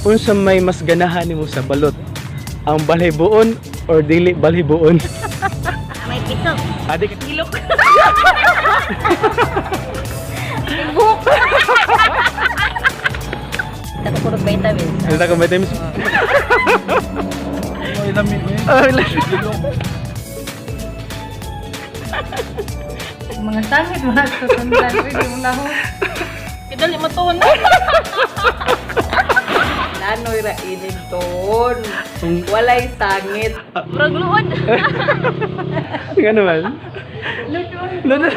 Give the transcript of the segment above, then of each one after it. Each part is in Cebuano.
Unsa may mas ganahan nimo sa balot? Ang balhiboon or dili balhiboon? May piso. Adi Ilok. Buhok. Tako puro vitamins. Ano ta vitamins? Ay, lamig eh. Ay, lamig. Mga sangit, mga susundan. Pwede mo lahon. Kidali matuon. Lanoy ra inin ton. Walay sangit. Murag luod. Nga naman. Lundon.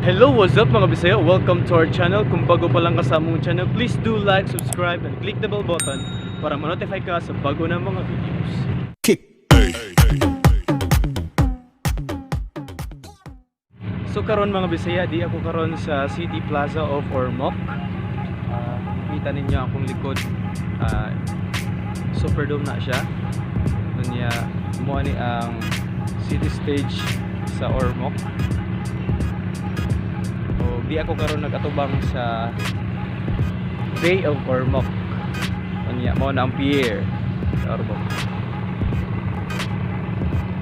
Hello, what's up, mga Bisaya? Welcome to our channel. Kung bago pa lang ka sa among channel, please do like, subscribe, and click the bell button para ma-notify ka sa bago na mga videos. So karon, mga Bisaya, di ako karon sa City Plaza of Ormoc. Kita ninyo akong likod. Superdome na siya. Unya, mo ani ang city stage sa Ormoc. O di ako karon nagatubang sa Bay of Ormoc. Unya, mo na ang pier sa Ormoc.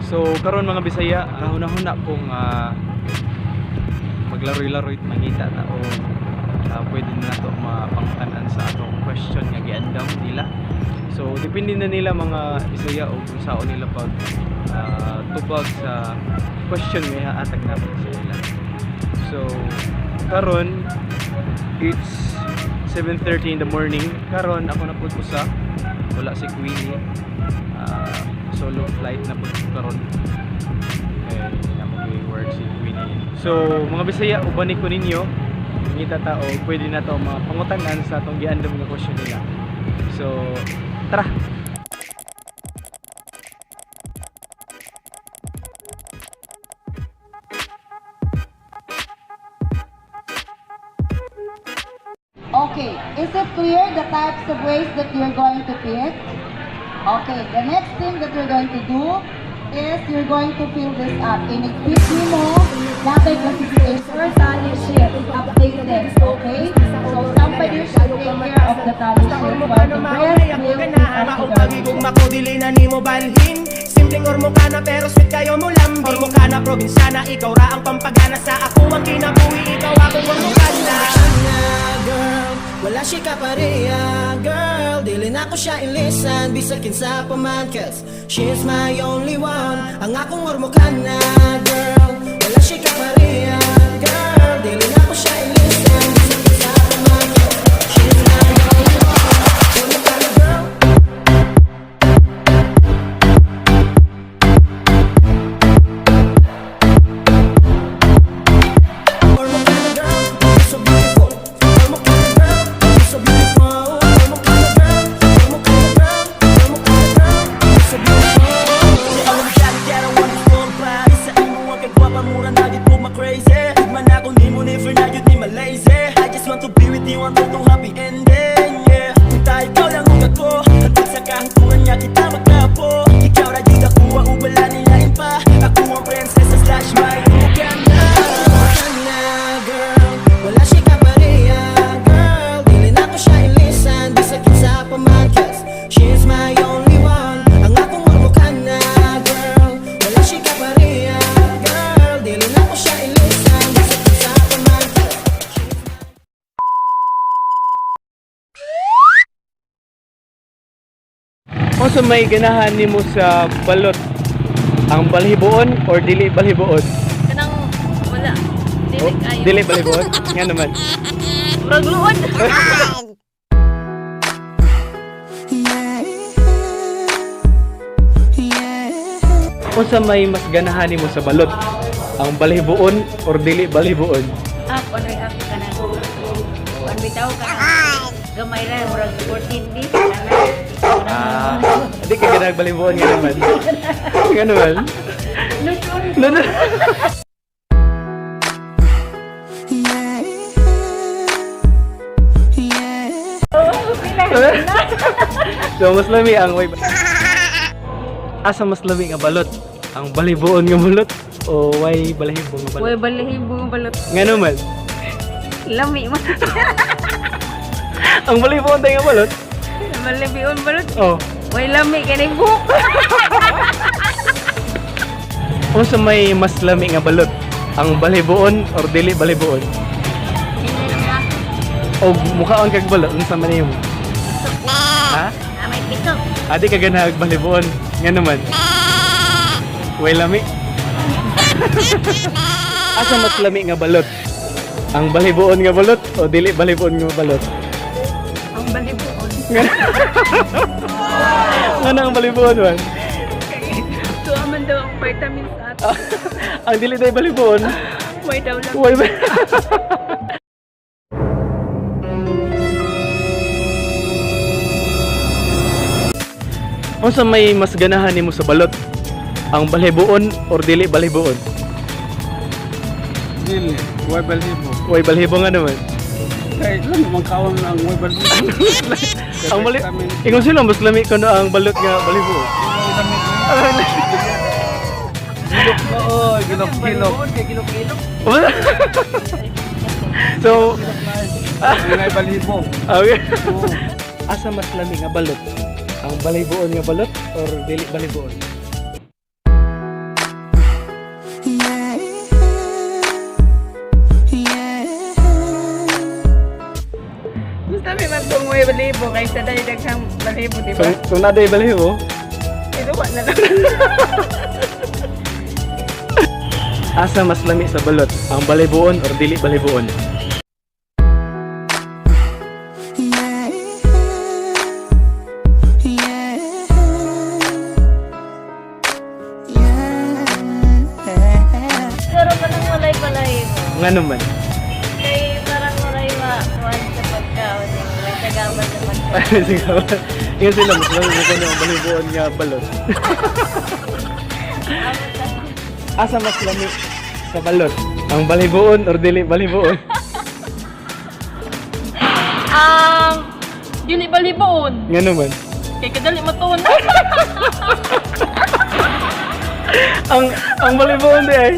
So karon, mga Bisaya, kahuna-huna kong maglaroy-laroy at mangita ta o pwede na nato mapangtanan sa atong question nga giandam nila. So depende na nila, mga Bisaya, o kung saan nila pag tubag sa question nga ihaatag natin sa ila. So karon it's 7:30 in the morning. Karon ako na pud usa. Wala si Queenie. Solo flight na pud ko karon. Eh, na mag-work si Queenie. So, mga Bisaya, ubanin ko ninyo. Ngita ta o pwede na to mga pangutanan sa atong giandam nga question nila. So, tara! Okay, is it clear the types of waste that you're going to pick? Okay, the next thing that you're going to do is you're going to fill this up. In-equip mo data classification or tally sheet updated, okay? So somebody should take care of the tally sheet while the rest will pick up the garbage. Kung mako dili na nimo balhin. Simpleng ormo ka na pero sweet kayo mo lambing. Ormo ka na probinsyana, ikaw ra ang pampagana. Sa ako ang kinabuhi, ikaw akong ormo ka na. Girl, wala siya kapareha. Girl, dili na ko siya ilisan bisag kinsa pa man, 'cause she's my only one. Ang akong ormokana. Girl, wala siya kapareha. Girl, dili na ko siya ilisan bisag kinsa pa man, 'cause she's my only one. Ormokana, girl. Ormokana, girl, you're so beautiful. Ormokana, girl, you're so beautiful. Ormokana, girl, Ormokana, girl, Ormokana, girl, you're so beautiful. I wanna got it, I wanna go party. Sa imo ang kagwapa, mura na gid ko ma-crazy. Man ako nimo, never na gyud ni ma-lazy. I just want to be with you until the happy ending, yeah. Kita ikaw lang ug ako. Hantod sa kahangtungan nga kita magkapo. Ikaw ra gyud ako ug wala nilain pa. Ako ang prinsesa slash my Uganda. Ormokana, girl, wala siya kapareha. Girl, dili na ko siya ilisan bisag kinsa pa man, 'cause she's my only one. Ang akong ormokana. Girl, wala siya kapareha. Girl, dili na ko siya ilisan bisag kinsa pa man, 'cause she's my Unsa may ganahan nimo sa balot? Ang balhiboon or dili balhiboon? Kanang wala. Dili Oh, kayo. dili balhiboon? Nga naman. Murag luod. Unsa may mas ganahan nimo sa balot? Ang balhiboon or dili balhiboon? Up on way up ka na. On bitaw ka na. Gamay ra murag 14 days ka na. Ah, Di ka ganag balibuon nga naman. Nga naman. No, no. So mas lami ang way. Asa mas lami nga balot? Ang balibuon nga balot o way balahibo nga balot? Way balahibo nga balot. Nga naman. Lami man. Ang balibuon tayo nga balot. Balahibo balot. Oh. Way lami kay buhok. Unsa may mas lami nga balot? Ang balibuon or dili balibuon? O mukhaon kag balot unsa man nimo? Ha? Ah, may pito. Adi ka ganahag balibuon. Nga naman. Way lami. Asa mas lami nga balot? Ang balibuon nga balot o dili balibuon nga balot? Ang balahibo. Nga na ang balibuon man? Tuwa man daw ang vitamins ato. Ang dili day balibuon. Way daw lang. Way ba? Unsa may mas ganahan nimo sa balot? Ang balhibuon or dili balhibuon? Dili, way balhibo. Way balhibo nga naman. Kay lang man kaon ang way balhibo. Ang bali Ingon sila mas lami kuno ang balot nga balhibuon. Gilok oo, gilok gilok. So, Ang way balhibo. okay. Asa mas lami nga balot? Ang balhibuon nga balot or dili balhibuon? Gusto mi man tong way balahibo kaysa dahil daghang balahibo, di So, ba? kung naday balhibo, Iluwa na lang. asa mas lami sa balot? Ang balhibuon or dili balhibuon? Pero parang walay balahibo. Nga naman. Kay parang walay makuhan sa pagkaon. Walay tagaman sa pagkaon. Siguro. Ingon sila mas lami mo kuno ang balhibuon nga balot. Asa mas lami sa balot? Ang balhibuon or dili balhibuon? Ang dili baliboon. Nga naman. Kay kadali matuon. Ang balhibuon di ay.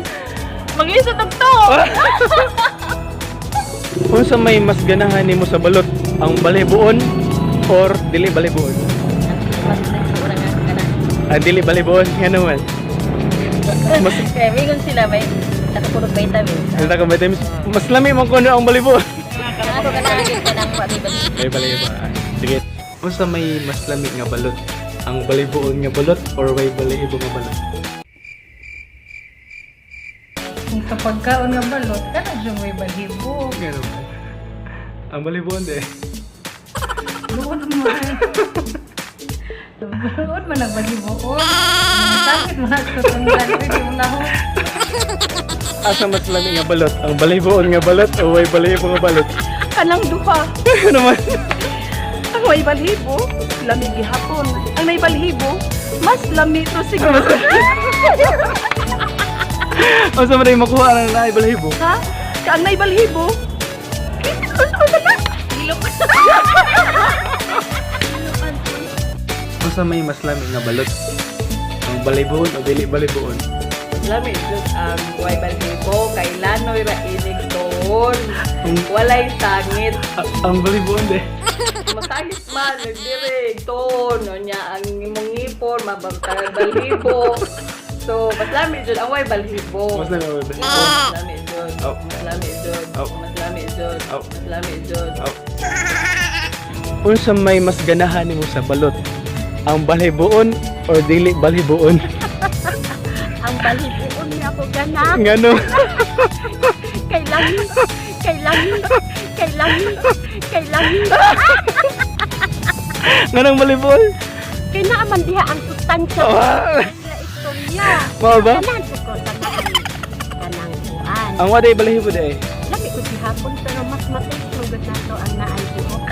Mag-isod og to. Unsa may mas ganahan nimo sa balot? Ang balhibuon or dili balhibuon? Ah, dili balhibuon nga naman. Mas Kaya mingon sila may nakapurog vitamins. ano ka ba mas lami man kuno ang balhibuon. Ako kanang kanang balibo. May balhibo. Sige. Unsa may mas lami nga balot? Ang balhibuon nga balot or way balhibo nga balot? Kung sa pagkaon nga balot, kana jud way balahibo. Nga naman. Ang balhibuon di. Luod man. Luod man ang balahibo. Sakit man sa tunggal, di mo lahok. Asa mas lami nga balot? Ang balhibuon nga balot o way balhibo nga balot? Kanang duha. Nga naman. Ang may balhibo, lami gihapon. Ang may balhibo, mas lami to siguro. Unsa man ay makuha ang naay balhibo? Ha? Ka ang may balhibo, Unsa may mas lami nga balot? Ang balhibuon o dili balhibuon? Lami jud ang way balhibo kay lanoy ra inig tuon. Walay sangit. Ang balhibuon di. Masangit man nagdirig tuon unya ang imong ngipon mabantay balhibo. So, mas lami jud ang way balhibo. Mas lami ang way balhibo. Mas lami jud. Oh. Mas lami jud. Oh. Mas lami jud. Oh. Mas lami jud. Oh. Unsa may mas ganahan nimo sa balot? Ang balhibuon or dili balhibuon? Ang baliboon niya ako gana. Ngano? Kay lami, kay lami, kay lami, kay lami. Nganong balhibuon? Kay naaman diha ang sustansya. Oh. Ang istorya. Mao ba? Kanan ko kanang kanang kuan. Ang waday balhibo di ay. Lami ko gihapon pero mas mataste mo gud nato ang naay buhok.